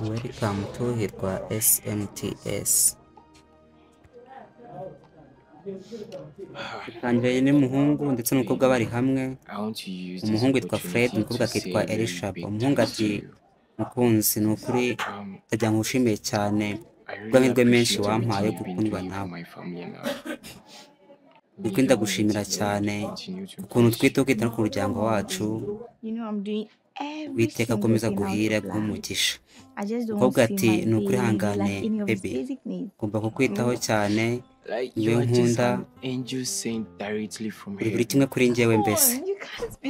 Welcome to Hirwa SMTS. Itangiranye n'umuhungu ndetse n'umukobwa bari hamwe. I want to use this Umuhungu yitwa Fred, opportunity umukobwa to say akitwa a very Elishaba. big Umuhungu thanks to ati you. mukunzi, ni ukuri ndagira ngo ngushimiye cyane I really kubw'amahirwe menshi appreciate wampaye everything you've been gukundwa doing for nawe. my family and I. Ni May ukuri the ndagushimira Almighty God cyane continue to ukuntu bless twita you. ukita no ku muryango wacu. You know, I'm doing every Uwiteka single akomeza thing out aguhire of aguhe love. umugisha. I just don't Umukobwa see ati my ni ukuri baby hangane lack any of his baby, basic needs. ngomba kukwitaho cyane, Like niwe you are just nkunda, an angel sent directly from uri buri heaven. kimwe kuri njyewe Come mbese. on, you can't be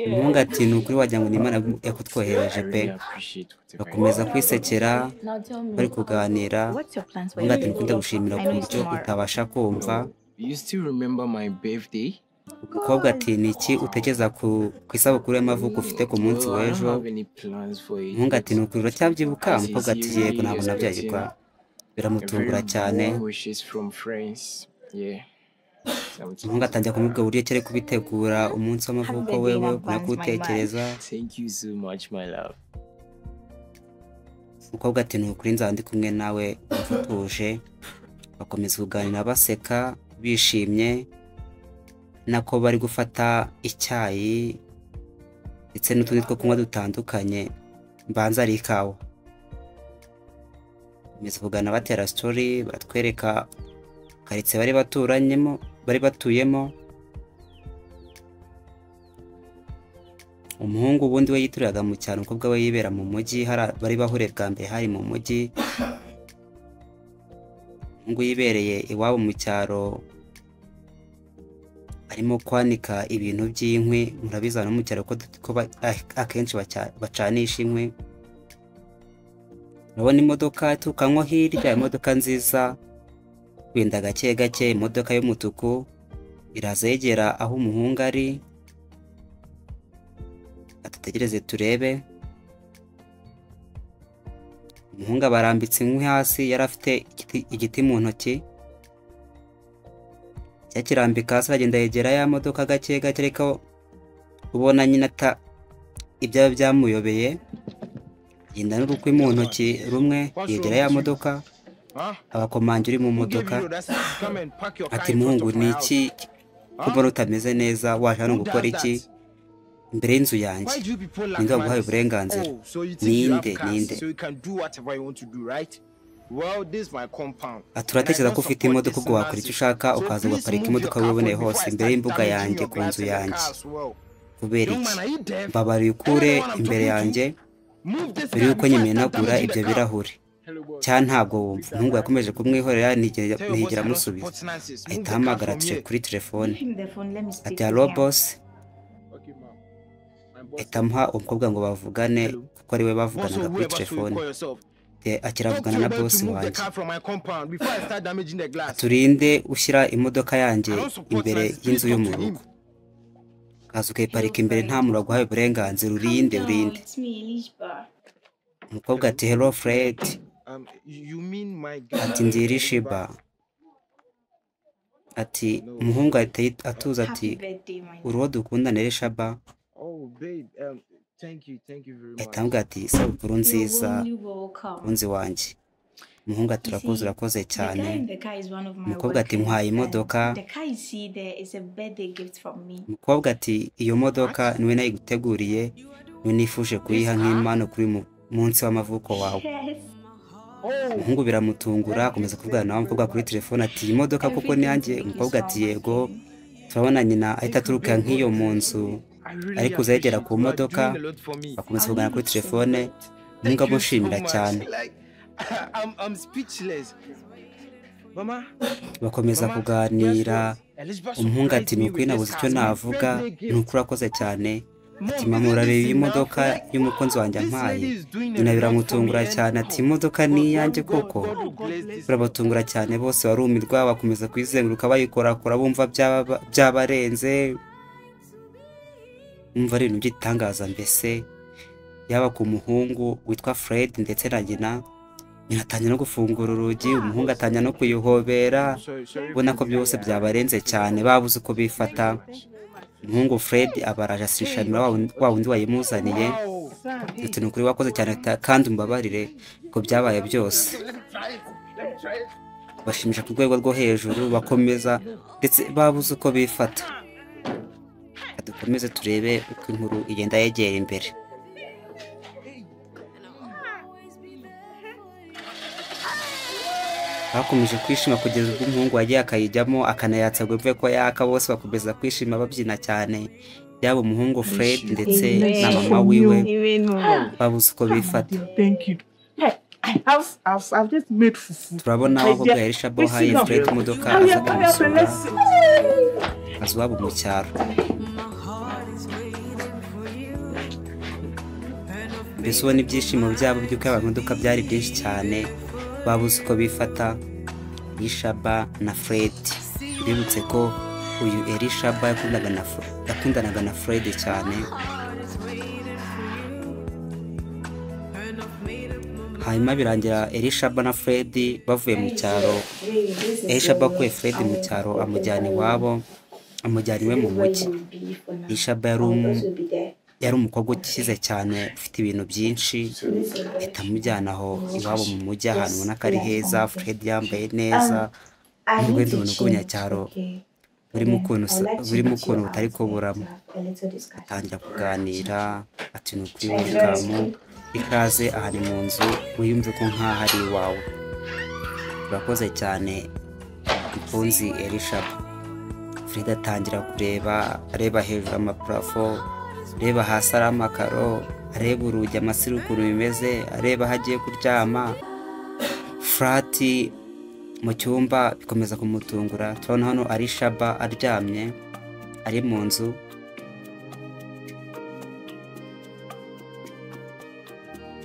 Umuhungu serious. ati ni ukuri wagira ngo ni Imana yakutwohereje I pe. really appreciate whatever you Bakomeza do. kwisekera Now tell bari me, kuganira. what's your plans for Umuhungu your ati ni ukuri birthday? ndagushimira I ku know it's buryo tomorrow. utabasha kumva. Oh, you still remember my birthday? Umukobwa ati ni iki utekereza ku isabukuru y'amavuko ufite ku munsi Well, I don't w'ejo? have any plans for it, Umuhungu but ati ni ukuri uracyabyibuka? I Umukobwa ati yego sincerely ntabwo expecting nabyagirwa. a Biramutungura very cyane. warm wishes from friends. Yeah, something Umuhungu to atangira kumubwira uburyo ki ari kubitegura umunsi Happy w'amavuko birthday in wewe, ukuntu ari advance, my man. kuwutekereza. Thank you so much, my love. Umukobwa ati ni ukuri nzaba ndi kumwe nawe wumva utuje. Bakomeza kuganira baseka bishimye, nako bari gufata icyayi ndetse n'utundi two kunywa dutandukanye, mbanza ari ikawa. Bakomeza kuganira batera story, batwereka karitsiye bari baturanyemo, bari batuyemo. Umuhungu ubundi we yituriraga mu cyaro, umukobwa we yibera mu mujyi, bari bahuriye bwa mbere hari mu mujyi. Umuhungu yibereye iwabo mu cyaro arimo kwanika ibintu by'inkwi. Murabizi abantu bo mu cyaro ko akenshi bacanisha inkwi. Urabona imodoka ituruka nko hirya, imodoka nziza wenda gake gake, imodoka y'umutuku iraza yegera aho umuhungu ari. Atutegereze turebe. Umuhungu abarambitse inkwi hasi, yari afite igiti mu ntoki, yakirambika hasi aragenda yegera ya modoka gake gake, ariko ubona nyine ibyaba byamuyobeye. Agenda n'urukwi mu ntoki rumwe What's yegera wrong ya with you? modoka, Huh? abakomanga uri mu Who gave modoka you the audacity to come and park your car ati in front muhungu of ni my house? iki Huh? kuba rutameze neza, waje hano Who gukora does iki that? imbere y'inzu yanjye? Why do you people lack Ninde waguhaye manners? uburenganzira? Oh, so you think you have Ninde cars, ninde? so you can do whatever you want to do, right? Well, this is my compound, Ati and I uratekereza don't ko ufite support imodoka this ubwo wakora icyo nonsense. ushaka So ukaza please ugaparika move your imodoka car wiboneye phone before hose I imbere start y'imbuga damaging yanjye your ku glass nzu and the yanjye. car as well. Kubera Young iki? man, are you deaf? Mbabariye Am I ukure the one I'm imbere talking to? yanjye Move this mbere car y'uko before I start nyimenagura damaging ibyo the car. birahuri. Hello, boss. Cya ntabwo wumva. Umuhungu yakomeje kumwihorera Tell your boss ntiyigera I don't amusubiza. support nonsense. Ahita Move the car ahamagara from tire here. kuri telefone Give him the phone, let me speak ati to halo him. boss. Okay, ma'am. My boss Ahita amuha umukobwa ngo bavugane Hello. kuko ari we Boss bavuganaga or kuri whoever so you telefone. call yourself. Talk to Akiravugana your na boy to boss move the wanjye. car from my compound before I start damaging the glass. Aturinde ushyira imodoka I yanjye don't support imbere nonsense. Please y'inzu yo talk mu to him. rugo. Ukaza Hello, ukayiparika imbere Fred. nta muntu waguhaye uburenganzira, Calm urinde down, urinde. it's me, Elishba. Umukobwa Hello. ati hello Fred. You mean my girl Ati ndi Elishba? Elishiba. Ati No. umuhungu ahita atuza Happy ati birthday, my uri uwo dukundana Elishaba. Oh, babe. Thank you, thank you very Ahita much. amubwira ati isabukuru You're nziza warmly welcome. mukunzi wanjye. Umuhungu ati You urakoze see, urakoze the guy cyane. in the car is one of my Umukobwa ati workers, ntwaye and imodoka. the car you see there is a birthday gift from me. Umukobwa ati iyo modoka What? niwe nayiguteguriye, niwe nifuje This kuyiha car? nk'impano kuri uyu munsi w'amavuko wawe. Yes, Oh, Umuhungu biramutungura thank you, akomeza kuvugana thank na wa you mukobwa very kuri much. telefone ati iyi modoka koko ni everything to yanjye. make you Umukobwa ati smile, my yego. king. Turabona nyina ahita Thank you, aturuka babe. nk'iyo God mu bless nzu you. I really ari kuza yegera appreciate ku you are modoka, doing a lot for me. bakomeza I'll kuvugana leave kuri it soon. telefone. Umuhungu Thank you so amushimira much. cyane. Like, I'm speechless. Mama, Bakomeza mama, guess kuganira. what? Elizabeth Umuhungu surprised ati ni me ukuri with this nabuze icyo car. It's my navuga, birthday ni gift. ukuri urakoze cyane. Ati Mom, mama isn't urareba this iyi enough? modoka Like, y'umukunzi wanjye this ampaye. lady is doing Nyina a lot for me, biramutungura and cyane ati oh, imodoka ni God, iyanjye God, God, koko. God will bless this. Birabatungura cyane bose barumirwa, bakomeza kuyizenguruka bayikorakora bumva byabarenze, bumva ari ibintu by'igitangaza mbese. Yaba ku muhungu witwa Fred ndetse na nyina, nyina atangira no gufungura urugi, umuhungu atangira no kuyihobera, Sorry, sorry ubona for ko the byose yeah. byabarenze cyane, babuze uko bifata. Thank you so much. Umuhungu Fred abaraje ashishamira wa wundi wayimuzaniye. Wow. Ati ni ukuri wakoze cyane kandi umbabarire ku byabaye byose. Bashimisha ku rwego rwo hejuru, bakomeza ndetse babuze uko bifata. Dukomeze turebe uko inkuru igenda yegera imbere. Bakomeje kwishima kugeza ubwo umuhungu wagiye akayijyamo akanayatsa ngo yumve ko yaka, bose bakomeza kwishima babyina cyane, yaba umuhungu Fred ndetse na mama wiwe babuze uko bifata. Thank you. Hey, I've just made fufu. Turabona aho bwa Elisha ahaye Fred imodoka aza kumusura, aza iwabo mu cyaro. Mbese ubona ibyishimo byabo by'uko yaba imodoka byari byinshi cyane, babuze uko bifata. Elishaba na Fred, bibutse ko uyu Elishaba yakundanaga na Fred cyane. Hanyuma birangira Elishaba na Fred bavuye mu cyaro. Elishaba akuye Fred mu cyaro amujyana iwabo, amujyana iwe mu mujyi. Elishaba yari umukobwa ukize cyane, ufite ibintu byinshi, ahita amujyana aho iwabo mu mujyi, ahantu ubona ko ari heza. Fred yambaye neza, n'ubundi buntu bw'umunyacyaro burimo ukuntu butari kuburamo. Atangira kuganira ati ni ukuri welcome, ikaze aha ni mu nzu, wiyumve ko nk'aho ari iwawe. Urakoze cyane mukunzi Elishaba. Fred atangira kureba, areba hejuru amaparafo, areba hasi ari amakaro, areba urugi amasiri ukuntu bimeze, areba aho agiye kuryama. Furati mu cyumba bikomeza kumutungura. Turabona hano Elishaba aryamye ari mu nzu.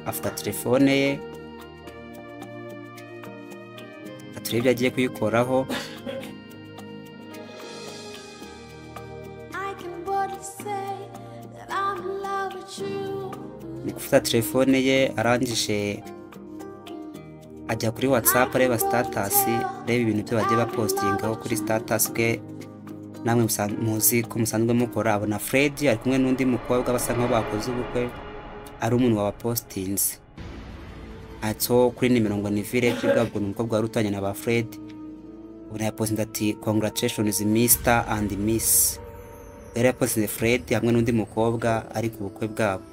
Afata telefone ye aturebe ibyo agiye kuyikoraho. Ni gufata telefone ye, arangije ajya kuri WhatsApp areba status, areba ibintu byo bagiye bapostingaho kuri status bwe namwe muzi ko musanzwe mukora. Abona Fred ari kumwe n'undi mukobwa basa nkaho bakoze ubukwe, ari umuntu wabapostinze. Atso kuri nimero ngo ni village bwabwo, ni umukobwa wari utanye na ba Fred. Ubona yapostinze ati congratulations Mr and Miss. Yari yapostinze Fred hamwe n'undi mukobwa ari ku bukwe bwabo.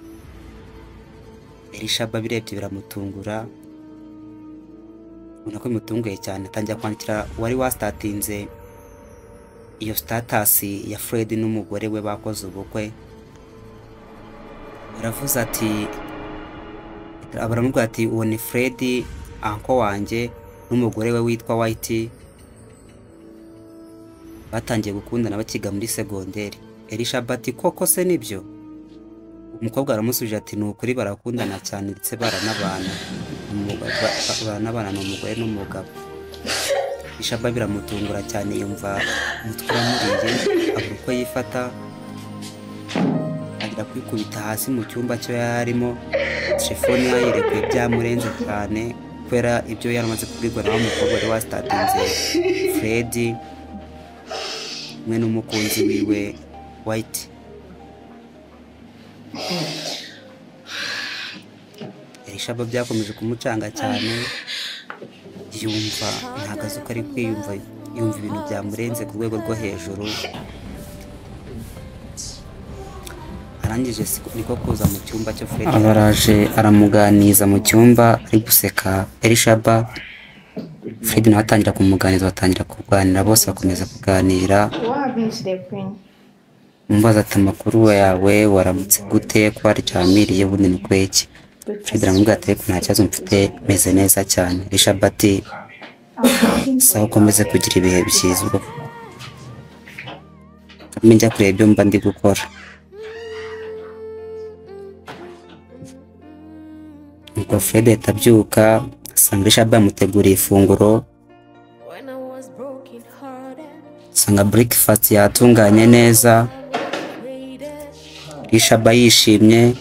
Elishaba birebye biramutungura, ubona ko bimutunguye cyane. Atangira kwandikira uwari wastatinze iyo status ya Fred n'umugore we bakoze ubukwe. Aravuze ati, baramubwira ati uwo ni Fred anko wanjye n'umugore we witwa White, batangiye gukundana bakiga muri segonderi. Elishaba ati koko se nibyo? Umukobwa aramusubije ati ni ukuri barakundana cyane ndetse baranabana, baranabana ni umugore n'umugabo. Elishaba biramutungura cyane, yumva umutwe uramuriye, abura uko yifata, agira kwikubita hasi mu cyumba cyo yarimo. Telefone yayirekuye byamurenze cyane kubera ibyo yaramaze kubwirwa na wa mukobwa wari wastatinze Fred hamwe n'umukunzi wiwe White. Elishaba byakomeje kumucanga cyane, yumva ntabwo azi uko ari kwiyumva, yumva ibintu byamurenze ku rwego rwo hejuru. Arangije niko kuza mu cyumba cyo Fred abaraje aramuganiza mu cyumba ari guseka Elishaba. Fred nawe atangira kumuganiza, batangira kuganira, bose bakomeza kuganira. Mumbaza ati amakuru yawe, waramutse gute, ko waryamiriye ubundi ni kweki? Fred aramubwira ati ariko nta kibazo mfite, meze neza cyane. Elishaba ati sawa, ukomeze kugira ibihe byiza, ubwo njya kureba ibyo mba ndi gukora. Nuko Fred ahita abyuka asanga Elishaba yamuteguriye ifunguro, asanga breakfast yatunganye neza. Elishaba yishimye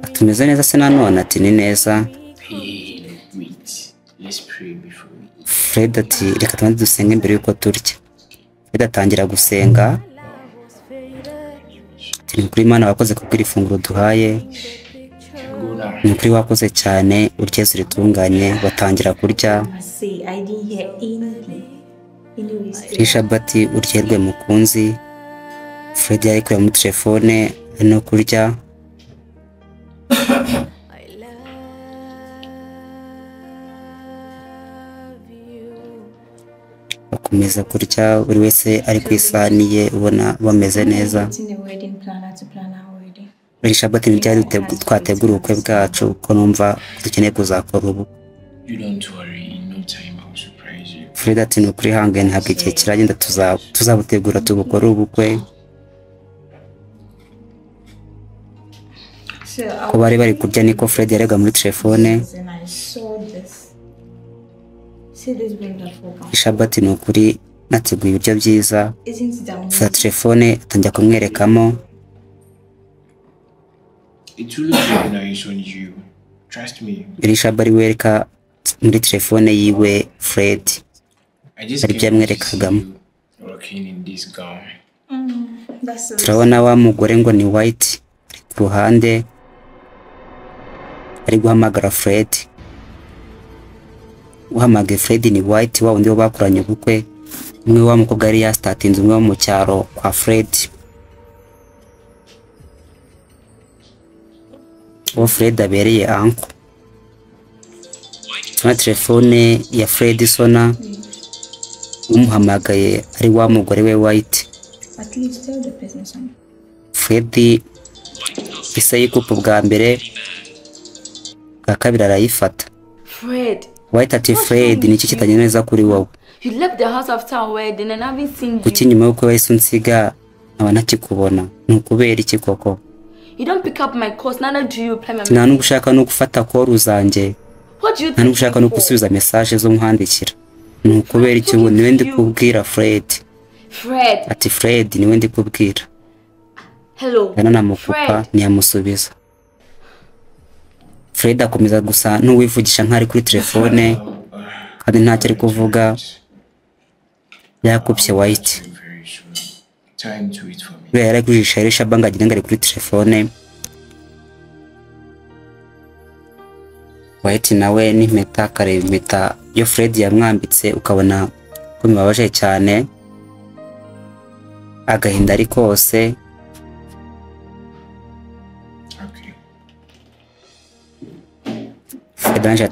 atumeze neza se nanone? Ati ni neza. Fred ati reka tubanze dusenge mbere yuko turya. Fred atangira gusenga ati ni ukuri Imana wakoze kubwira ifunguro duhaye, Go now. Ni ukuri wakoze cyane, uryeze uritunganye. Batangira kurya. I must say, I didn't hear anything. Anyways, Elisha ati uryoherwe mukunzi. Fred yari kureba muri telefone ari no kurya. Bakomeza kurya, buri wese ari ku isahani ye, ubona bameze neza. getting a wedding planner to plan our wedding. Elisha ati ntibyari twategura ubukwe bwacu ko numva dukeneye kuzakora ubu. You don't worry. In no time, I'll surprise you. Fred ati ni ukuri hange ntabwo igihe kiragenda, tuzabutegura tubukore ubukwe. So I Ko bari bari kurya niko Fred yarebaga muri telefone. was and I saw this. See this wonderful gown. Elisha ati ni ukuri nateguye ibiryo byiza. Isn't it Afata amazing? telefone atangira kumwerekamo. It will look very nice on you. Trust me. Elisha ari wereka muri telefone yiwe Fred. I just Hari ibyo can't wait to see yamwerekagamo. you rocking in this gown. That's so Turabona wa mugore ngo ni White ari ku ruhande ari guhamagara Fred. Uhamagaye Fred ni White, wa wundi wo bakoranye ubukwe, umwe wa mukobwa yari yastatinze umwe wo mu cyaro kwa Fred. Uwo Fred abereye uncle. Tubona telefone ya Fred isona, umuhamagaye ari wa mugore we White. At least tell the person something. Fred isa y'ikupa bwa mbere, bwa kabiri arayifata. Fred, White ati Fred, nicyo kitagenda neza kuri wowe? you left the house after our wedding and I haven't seen Kuki you. nyuma y'uko wahise unsiga nkaba ntakikubona? Ni ukubera iki koko? You don't pick up my calls, neither do you reply my Nta n'ubwo ushaka no gufata call zanjye, What do you nta n'ubwo think ushaka me no for? gusubiza message zo nkwandikira. Ni ukubera iki? Ubu niwe ndi kubwira Fred. Fred, Ati Fred, niwe ndi kubwira. hello. Yaranamukupa Fred, ntiyamusubiza. Fred akomeza gusa n'uwivugisha nk'ari kuri telefone kandi ntacyo ari kuvuga, yakupye White. See you very soon. Time to wait for me. Kubera yari ari kujijisha Elisha ngo agire ngo ari kuri telefone. White nawe n'impeta akareba impeta iyo Fred yamwambitse, ukabona ko bimubabaje cyane, agahinda ari kose. Okay. Fred arangije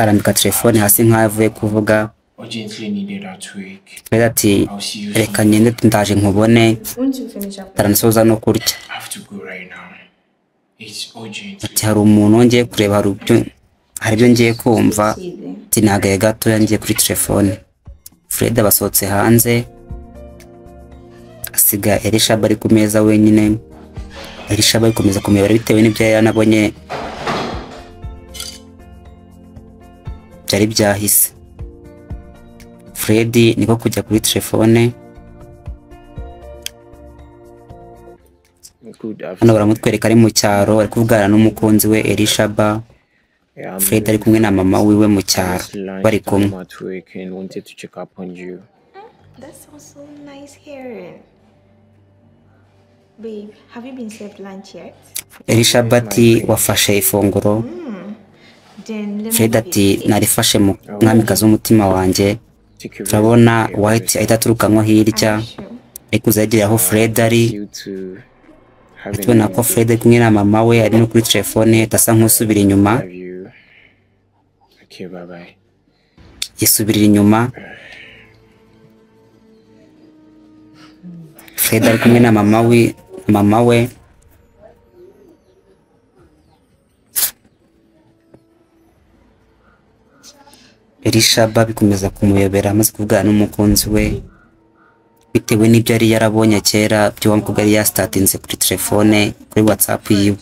arambika telefone hasi nk'aho avuye kuvuga. Urgently needed at work. Fred ati I'll see you reka soon. ngende ndaje nkubone. Won't you finish up? Taranasoza no kurya. I have to go right now. It's urgent. Ati hari umuntu ngiye kureba, hari ibyo ngiye kumva. See then. Ati nagaye gatoya ngiye kuri telefone. Fred abasohotse hanze asiga Elisha ari ku meza wenyine. Elisha akomeza kumuyobora bitewe n'ibyo yari yanabonye byari byahise. Fred niko kujya kuri telefone. Good Hano afternoon. baramutwereka ari mu cyaro ari kuvugana n'umukunzi we Elishaba. Yeah, I'm Fred ari kumwe na mama wiwe mu cyaro just lunch bari kumwe. time at work and wanted to check up on you. That sounds so nice hearing. Babe, have you been served lunch yet? Elishaba ati wafashe ifunguro? Then let me Fred have ati it. narifashe mu mwamikazi w'umutima wanjye. Take a rest. Turabona Take a White rest. ahita aturuka nko hirya I'm sure. ari kuza yegera aho Fred ari. You too. Have a Tubona ko nice Fred ari kumwe na mama we ari no kuri telefone, ahita asa nk'usubira inyuma. Love you. Okay, bye bye. Yisubirira inyuma. Fred ari kumwe na mama we. Elishaba bikomeza kumuyobera amaze kuvugana n'umukunzi we bitewe n'ibyo yari yarabonye kera by'uwo mukobwa yari yastatinze kuri telefone kuri WhatsApp yiwe.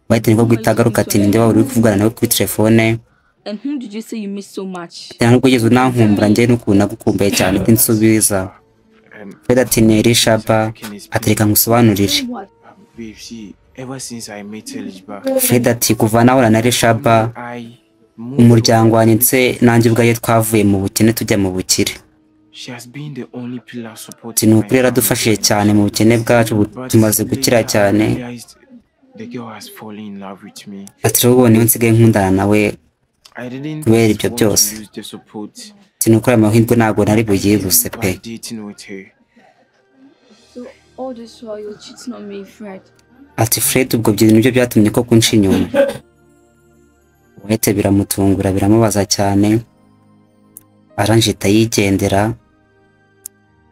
White niko guhita agaruka ati ninde waba uri kuvugana nawe kuri telefone? And whom did you say you miss so much? Nta nubwo wigeze unankumbura njye n'ukuntu nagukumbuye cyane ati nsubiza. Fred ati ni Elishaba, ati reka ngusobanurire. What? Babe, see, ever since I met Elishba, Fred ati kuva nahura na Elishaba I moved umuryango wanjye ndetse nanjye ubwayo twavuye mu bukene tujya mu bukire. She has been the only pillar Ati supporting ni my ukuri yaradufashije family. cyane mu bukene bwacu, ubu But tumaze gukira later I cyane. realized The girl has fallen in love with me. Ati rero ubu niwe nsigaye nkundana nawe I didn't kubera ibyo want to byose. lose the support Ati ni ukuri amahirwe ntabwo nari buyibuse pe. by dating with her. So all this while you're cheating on me, Fred. Ati Fred, ubwo ibyo nibyo byatumye ko kunca inyuma. White biramutungura, biramubaza cyane. Arangije ahita yigendera,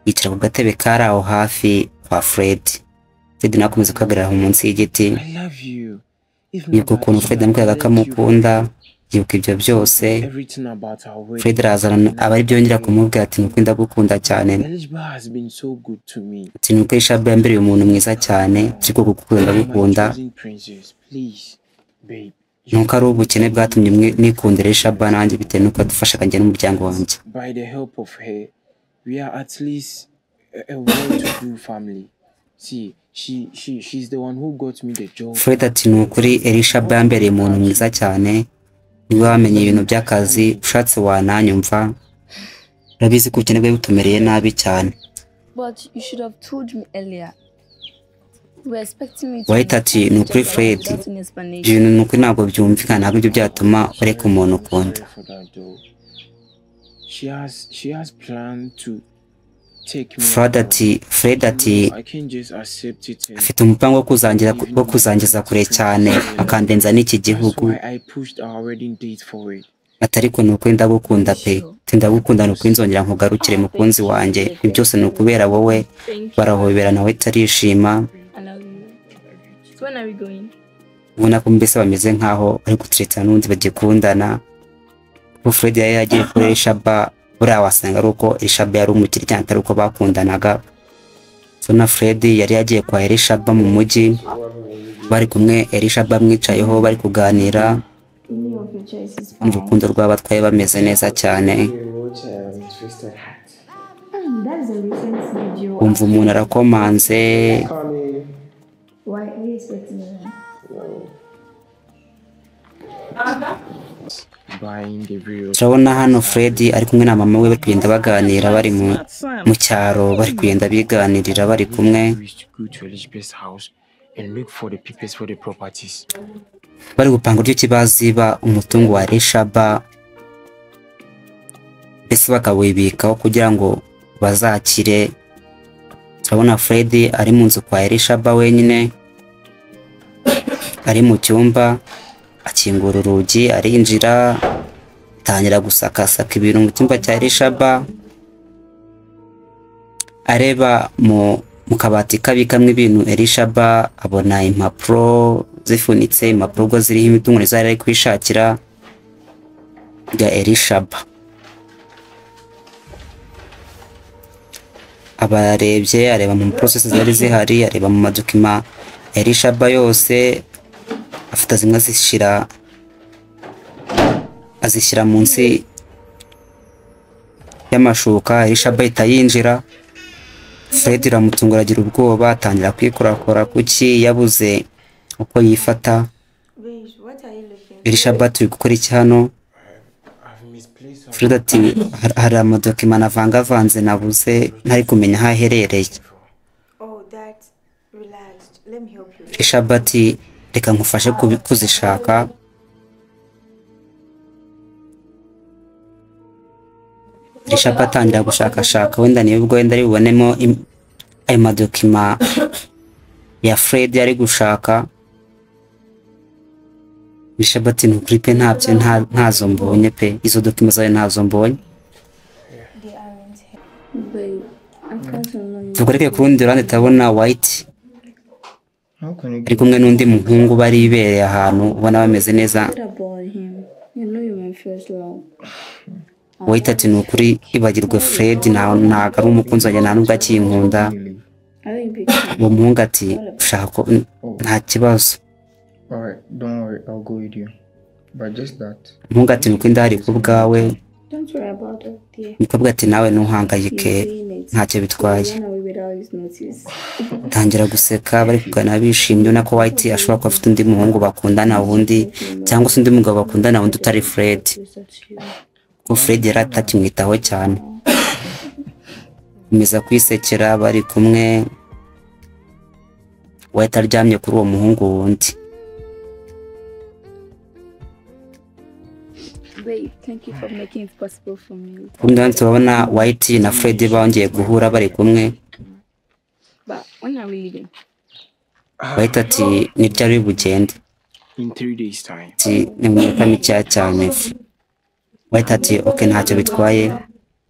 yicara ku gatebe kari aho hafi kwa Fred. Fred nawe akomeza guhagarara aho munsi y'igiti. I love you. If Yibuka not ukuntu that, Fred she yamubwiraga ko let you amukunda, yibuka ibyo byose. everything about our wedding. Fred araza aba ari byo yongera kumubwira ati ni ukuri ndagukunda cyane. Elizabeth has been so good to me. Ati ni ukuri Shabba yambereye umuntu mwiza cyane, ariko kugukunda My ndagukunda. chosen princess, please, babe. Nuko ari ubukene bwatumye nikundira Shabba nanjye, bitewe n'uko yadufashaga njye n'umuryango wanjye. By the help of her, we are at least a well-to-do family. See, she's the one who got me the job. Fred ati ni ukuri Elisha yambereye umuntu mwiza cyane, niwe wamenye ibintu by'akazi, ushatse wananyumva. Urabizi ko ubukene bwe butumereye nabi cyane. But you should have told me earlier. You were expecting me to White ati ni ukuri Fred, without any ibyo explanation. bintu ni ukuri ntabwo byumvikana, ntabwo ibyo byatuma ureka umuntu ukunda. Sorry for that though. She has planned to take me Fred abroad. ati Fred ati I can't just accept it and afite umupango wo kuzangiza kure cyane, akandenza n'iki that's gihugu. why I pushed our wedding date forward. Ati ariko ni ukuri ndagukunda pe. Ati ndagukunda, ni ukuri nzongera nkugarukire mukunzi wanjye, ibi byose ni ukubera wowe. Thank you. Barahoberana, we arishima. I love you. So when are we going? Ubona ko mbese bameze nkaho bari guteretana n'undi bagikundana, kuko Fred yari yagiye kuri Elishaba, buriya wasanga ari uko Elishaba yari umukire cyane, atari uko bakundanaga. So na Fred yari yagiye kwa Elishaba mu mujyi, bari kumwe, Elishaba amwicayeho bari kuganira. Any of your choice is Umva fine. urukundo rw'abatwaye bameze neza cyane. You watch Twisted Heart. That's a recent video. Wumva umuntu arakomanze. Coming. Why are you expecting me? Buying the real Turabona hano Fred ari kumwe na mama we, bari kugenda baganira, bari mu cyaro, bari kugenda biganirira bari kumwe. We used to go to Elizabeth's house and look for the papers for the properties. Bari gupanga uburyo ki baziba umutungo wa Elishaba, mbese bakawibikaho kugira ngo bazakire. Turabona Fred ari mu nzu kwa Elishaba wenyine, ari mu cyumba, akingura urugi arinjira, atangira gusakasaka ibintu mu cyumba cya Elishaba, areba mu kabati kabikamwo ibintu Elishaba, abona impapuro zifunitse, impapuro ubwo ziriho imitungo nizo yari ari kwishakira ya Elishaba. Abarebye, areba mu process zari zihari, areba mu madokima Elishaba yose, afata zimwe azishyira munsi y'amashuka. Elishaba ahita yinjira. Fred iramutungura, agira ubwoba, atangira kwikorakora kuki yabuze uko yifata. Wait, what are you looking Elishaba, turi gukora iki hano? I've misplaced some Fred ati hari amadokima navangavanze nabuze, ntari kumenya aho aherereye. Oh, that relaxed. Let me help you. Elishaba ati reka nkufashe kuzishaka. Elishaba atangira gushakashaka, wenda niba ubwo wenda ari bubonemo ayo madokima ya Fred yari gushaka. Elishaba ati ni ukuri pe, ntabyo ntazo mbonye pe, izo dokima zawe ntazo mbonye. They aren't here. Babe, I can't allow you. Tugareke ku rundi ruhande, turabona White How can you ari kumwe n'undi muhungu, bari bibereye ahantu ubona bameze neza. What about him? You know you're my first love. White ati ni ukuri ibagirwe Fred, ntabwo ari umukunzi wanjye, nta nubwo akinkunda. really? I think we can. Uwo muhungu ati ushaka ko nta kibazo. Alright, don't worry, I'll go with you. But just that. Umuhungu ati ni ukuri ndahari ku bwawe. Don't worry about that, dear. Umukobwa ati nawe ntuhangayike, He's doing it. ntacyo bitwaye. He ran away without his notice. Tangira guseka, bari kuganira bishimye, ubona ko White ashobora kuba afite undi muhungu bakundana wundi, cyangwa se undi mugabo bakundana wundi utari Fred, Closer to you. kuko Fred yari atakimwitaho cyane. Komeza kwisekera bari kumwe, White aryamye kuri uwo muhungu wundi. Babe, thank you for making it possible for me. Ku rundi ruhande turabona White na Fred bongeye guhura bari kumwe. But when are we leaving? White ati: "Ni ryari bugende?" In 3 days' time. Ati: "Ni mu minota mikeya cyane." White ati: "Ok, ntacyo bitwaye."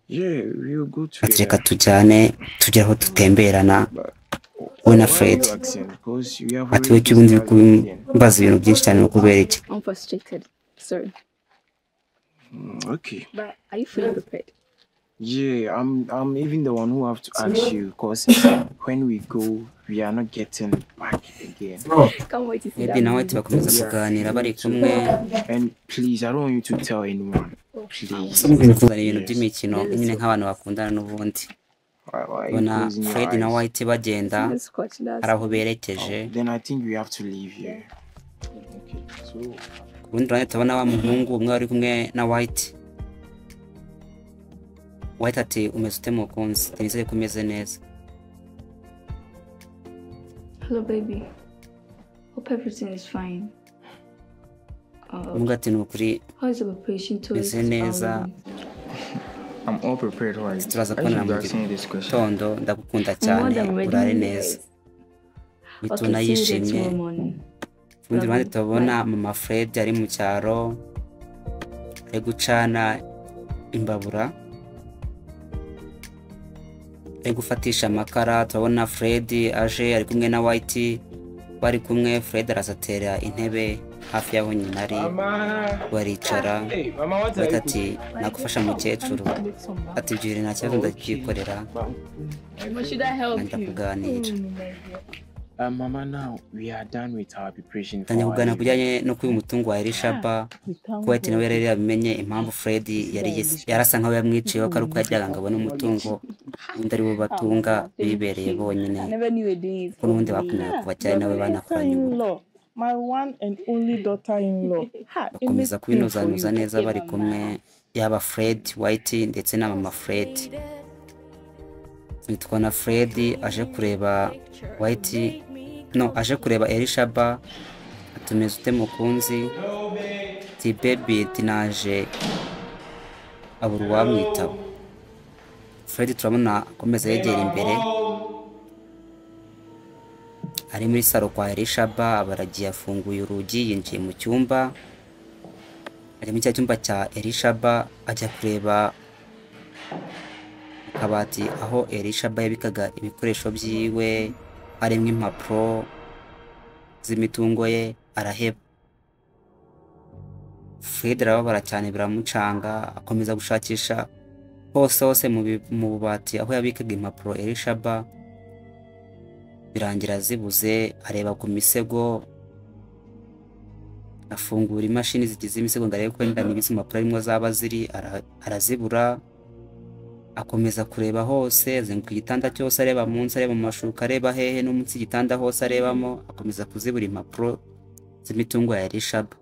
Yeah, we'll go Ati: "Reka together. tujyane, tugere aho tutemberana we na Why are Fred." you asking? Because you have Ati: already "We ubundi uri decided everything. kumbaza ibintu byinshi cyane, ni ukubera iki?" I'm frustrated. Sorry. Okay. But are you fully prepared? Yeah, I'm even the one who have to ask you because when we go, we are not getting back again. Can't wait to see Maybe that na White movie. bakomeza kuganira bari kumwe. And please, I don't want you to tell anyone. Please. Kuzana ibintu by'imikino nyine nk'abantu bakundana n'ubundi. Why are you Ubona closing your Fred na eyes? White bagenda Let's watch that. hari aho berekeje. Oh, then I think we have to leave here. Okay, so Ku rundi ruhande turabona wa muhungu umwe wari kumwe na White. White ati: "Umeze ute mukunzi? Nizere ko umeze neza." Hello, baby. Hope everything is fine. Umuhungu ati: "Ni ukuri How is your preparation towards meze our neza." wedding? I'm all prepared, White. Turaza I kubonana should be mu asking you this question. gitondo, ndagukunda More cyane, than ready, urare neza. guys. Bituna Okay, see you there yishimye. tomorrow morning. Ku rundi ruhande Love you. turabona Bye. mama Fred ari mu cyaro, ari gucana imbabura, ari gufatisha amakara. Turabona Fred aje ari kumwe na White, bari kumwe. Fred araza atera intebe hafi y'aho nyina ari, Mama. baricara. Hey, Mama, what are White you ati: "Nagufasha mukecuru?" Ati: "Ibyo nta kibazo, ndabyikorera." But should I help Nda you? kuganira. Mama, now we are done with our preparation for Tangira our kuganira ku leaving. bijyanye no kwiba umutungo wa Elishaba. We thank Kuko White God. nawe yari yabimenye impamvu Fred yari yarasa nkaho yamwiciyeho, ko ari uko yajyaga ngo abone umutungo undi ari bo batunga bibereye bonyine, I never knew you were doing it ko for n'ubundi me. bakundaga kuva cyane nawe banakoranye ubukwe. Daughter-in-law, my one and only daughter-in-law. Ha, Bakomeza anything for kubinozanuza you. neza bari kumwe, yaba Fred, White ndetse na mama Fred. Nitwa Fred aje kureba White, no, aje kureba Elishaba. Atumeze ute mukunzi? Ati: "Baby," ati: "Naje." Abura uwamwitaba. Fred turabona akomeza yegera imbere, ari muri salo kwa Elishaba. Abaragiye, afunguye urugi, yinjiye mu cyumba, ari muri cya cyumba cya Elishaba, ajya kureba mu kabati aho Elishaba yabikaga ibikoresho byiwe, harimo impapuro z'imitungo ye, araheba. Fred arababara cyane, biramucanga, akomeza gushakisha hose hose mu bubati aho yabikaga impapuro Elishaba, birangira zibuze. Areba ku misego, afungura imashini zigize imisego ngo arebe ko wenda niba izo mpapuro arimo zaba ziri, arazibura. Akomeza kureba hose, azenguruka igitanda cyose, areba munsi, areba mu mashuka, areba hehe no munsi y'igitanda hose arebamo, akomeza kuzibura impapuro z'imitungo ya Elishaba.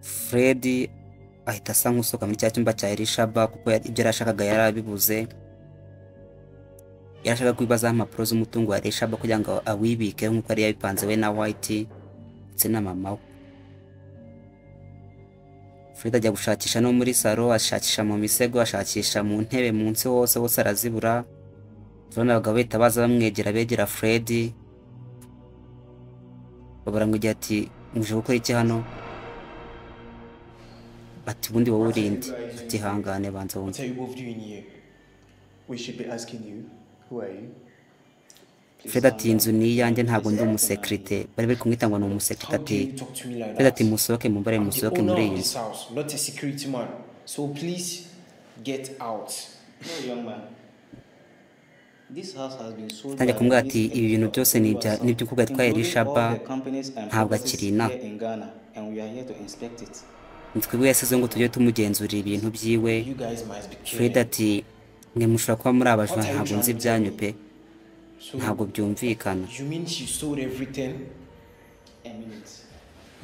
Fred ahita asa nk'usohoka muri cya cyumba cya Elishaba kuko ibyo yarashakaga yarabibuze. Yarashakaga kwibaza impapuro z'umutungo wa Elishaba kugira ngo awibike nk'uko yari yabipanze we na White ndetse na mama we. Fred ajya gushakisha no muri salo, ashakisha mu misego, ashakisha mu ntebe munsi, hose hose arazibura. Turabona abagabo bahita baza bamwegera, begera Fred, baramwegera ati: "Muje gukora iki hano?" Ati: "Ubundi wowe urinde?" Ati: "Hangane, banza What wumve." are you both doing here? We should be asking you, who are you? Fred ati: "Inzu ni iyanjye, ntabwo ndi umusekirite." Bari bari kumwita ngo ni umusekirite. How Ati dare you talk to me like Fred ati: that? "Musohoke, mumbare, I'm the musohoke owner muri of iyi this nzu." house, not a security man. So please get out. No, young man. This house has been sold Atangiye by kumubwira Miss ati: "Ibi bintu Elizabeth byose ni ibya Oluwaseun, ni iby'umukobwa witwa including all Elishaba, her companies and ntabwo properties akiri inaha." here in Ghana, and we are here to inspect it. Twebwe yasize ngo tujye tumugenzurira ibintu byiwe. You guys must be Fred kidding. ati: "Mwe mushobora kuba muri abajura, What are you ntabwo nzi trying to tell ibyanyu me? pe, So ntabwo byumvikana." you mean she sold everything? A minute.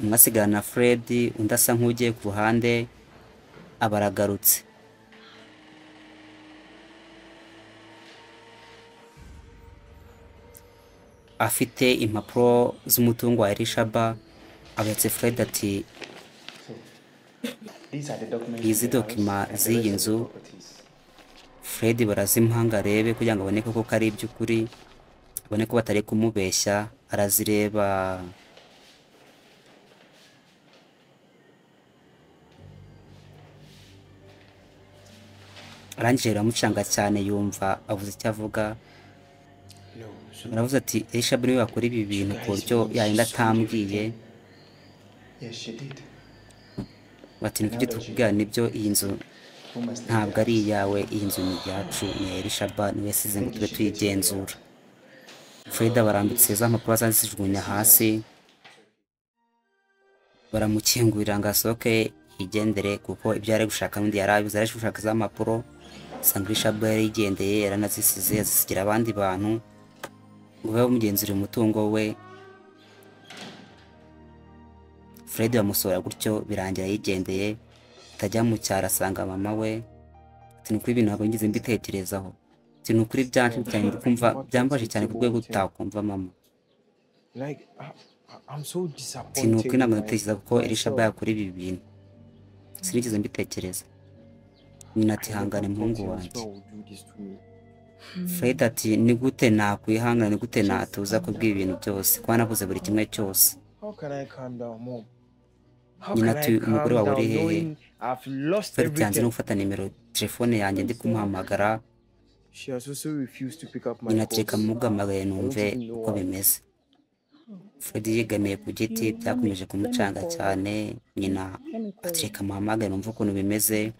Umwe asigarana na Fred, undi asa nk'ugiye ku ruhande, aba aragarutse. afite impapuro z'umutungo wa Elishaba, aberetse Fred ati izi document z'iyi nzu. Fred barazimuha arebe kugira ngo abone koko ko ari iby'ukuri, abone ko batari kumubeshya. Arazireba, arangije biramucanga cyane, yumva abuze icyo avuga. Aravuze ati Elishaba niwe wakora ibi bintu ku buryo yagenda atambwiye. Bati nibyo tukubwira nibyo, iyi nzu ntabwo ari iyawe, iyi nzu ni iyacu, ni iya Elishaba, niwe yasize ngo tube tuyigenzura. Fred barambitse za mpapuro azazijugunya hasi, baramukingurira ngo asohoke yigendere, kuko ibyo yari gushaka n'undi yari abizi. Yari gushaka za mpapuro, asanga Elishaba yari yigendeye, yaranazisize azisigira abandi bantu ngo babe bamugenzurira umutungo we. Fred bamusohora gutyo, birangira yigendeye. Atajya mu cyaro asanga mama we, ati ni ukuri ibintu ntabwo nigeze mbitekerezaho, ati ni ukuri byanshi cyane, ndi kumva byambaje cyane ku rwego utakumva mama. Ati ni ukuri ntabwo ndatekereza ko Elishaba yakora ibi bintu, sinigeze mbitekereza. Nyina ati hangane muhungu wanjye. Fred ati ni gute nakwihangana, ni gute natuza kubw'ibi bintu byose, kuba nabuze buri kimwe cyose. Nyina ati umugore wawe uri hehe? Fred yanze no gufata nimero telefone yanjye ndi kumuhamagara. Nyina ati reka muhamagaye numve uko bimeze. Fred yegamiye ku giti, byakomeje kumucanga cyane. Nyina ati reka muhamagaye numve ukuntu bimeze.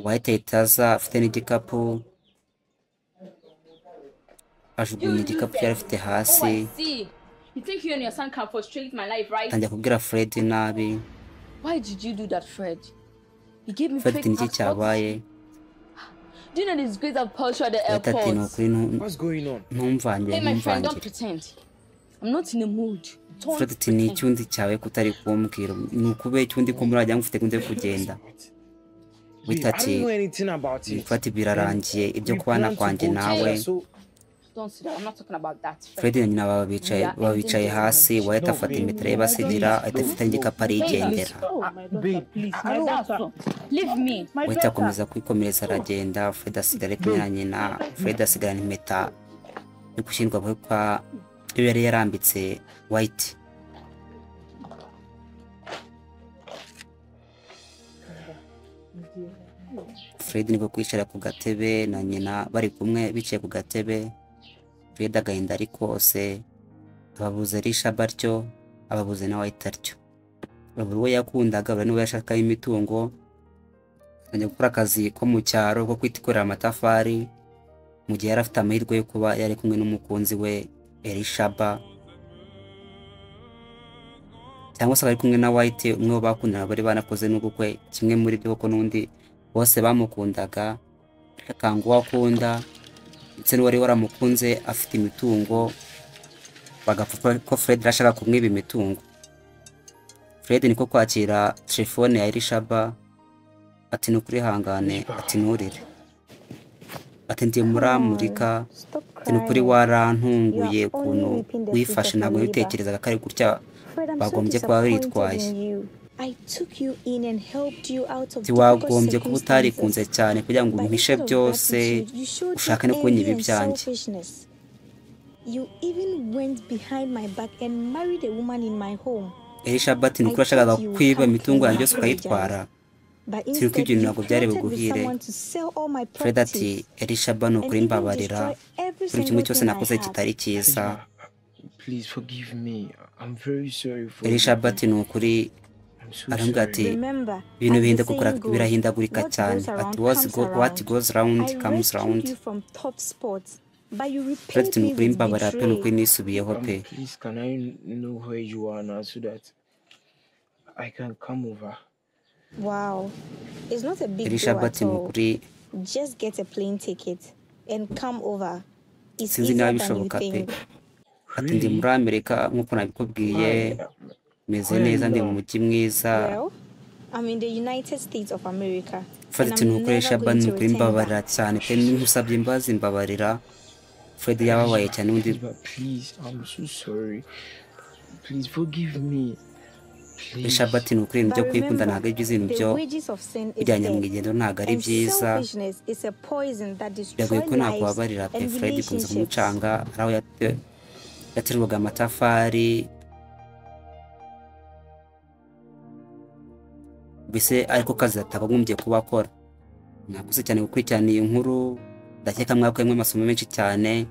White ahita aza afite n'igikapu, ajugunya igikapu yari afite hasi. You think you and your son can frustrate my life, right? Atangira kubwira Fred nabi. Why did you do that, Fred? You gave me Fred fake niki passports. cyabaye? Do you know this disgrace of culture at the Fred ati ni airport? ukuri ntumvangire, Hey, my friend, don't ntumvangire. pretend. I'm not in the mood. Don't Fred ati ni pretend. icyundi cyawe kutari kumbwira, ni ukubera icyundi ko murajya mufite gahunda yo kugenda. Wita ati Fred birarangiye ibyo kubana kwanjye nawe. Don't sit down. I'm not talking about that. Fred na nyina baba bicaye hasi. White afata impeta ye basigira, ahita afite n'igikapu arigendera. Leave me. White akomeza kwikomereza aragenda. Fred asigara ari kumwe na nyina. Fred asigarana impeta yo gushyingurwa kwe kwa iyo yari yarambitse White. Fred niko kwicara ku gatebe na nyina bari kumwe, bicaye ku gatebe. Fred agahinda ari kose, ababuze Elishaba atyo, ababuze na White atyo, babura uwo yakundaga, babura n'uwo yashakaho imitungo. Atangira gukora akazi ko mu cyaro ko kwikorera amatafari, mu gihe yari afite amahirwe yo kuba yari kumwe n'umukunzi we Elishaba, cyangwa se bari kumwe na White, umwe mu bakundanaga bari banakoze n'ubukwe, kimwe muri byo kuko n'undi bose bamukundaga, akanga uwo akunda ndetse n'uwari waramukunze afite imitungo, bagapfa ko Fred arashaka kumwiba imitungo. Fred niko kwakira telefone ya Elishaba, ati ni ukuri hangane, ati nturire, ati ndi muri Amerika, ati ni ukuri warantunguye ukuntu wifashe, ntabwo nabitekerezaga ko ari gutya bagombye kuba bitwaye. Ati wagombye kuba utarikunze cyane kugira ngo umpishe byose, ushake no kunyiba ibyanjye. Elishaba ati ni ukuri washakaga kwiba imitungo yanjye yose ukayitwara, ati nuko ibyo bintu ntabwo byari buguhire. Fred ati Elishaba ni ukuri mbabarira, buri kimwe cyose nakoze kitari cyiza. Elishaba ati ni ukuri, arambwira ati ibintu birahindagurika cyane, ati what goes round comes round. Fred ati ni ukuri mbabarira pe, ni ukuri nisubiyeho pe. Elishaba ati ni ukuri sinzi niba bishoboka pe, ati ndi muri Amerika nk'uko nabikubwiye, meze neza, ndi mu mujyi mwiza. Fred ati ni ukuri Elishaba, ni ukuri mbabarira cyane pe, nkusabye imbabazi mbabarira, Fred yababaye cyane undi. Please, but please, I'm so sorry. Please forgive me. Please. Rishabati, ni ukuri ibintu byo But kwikunda remember, ntabwo ari byiza, ibintu the byo wages of sin is bijyanye death, nyamwigendero ntabwo ari and byiza. selfishness is a poison that Biragoye destroys ko lives nakubabarira pe. and Fred ikunze relationships. kumucanga ari aho yaterwaga amatafari mbese, ariko kazi atakagombye kuba akora. Mwakoze cyane gukurikirana iyi nkuru, ndakeka mwakuyemo amasomo menshi cyane.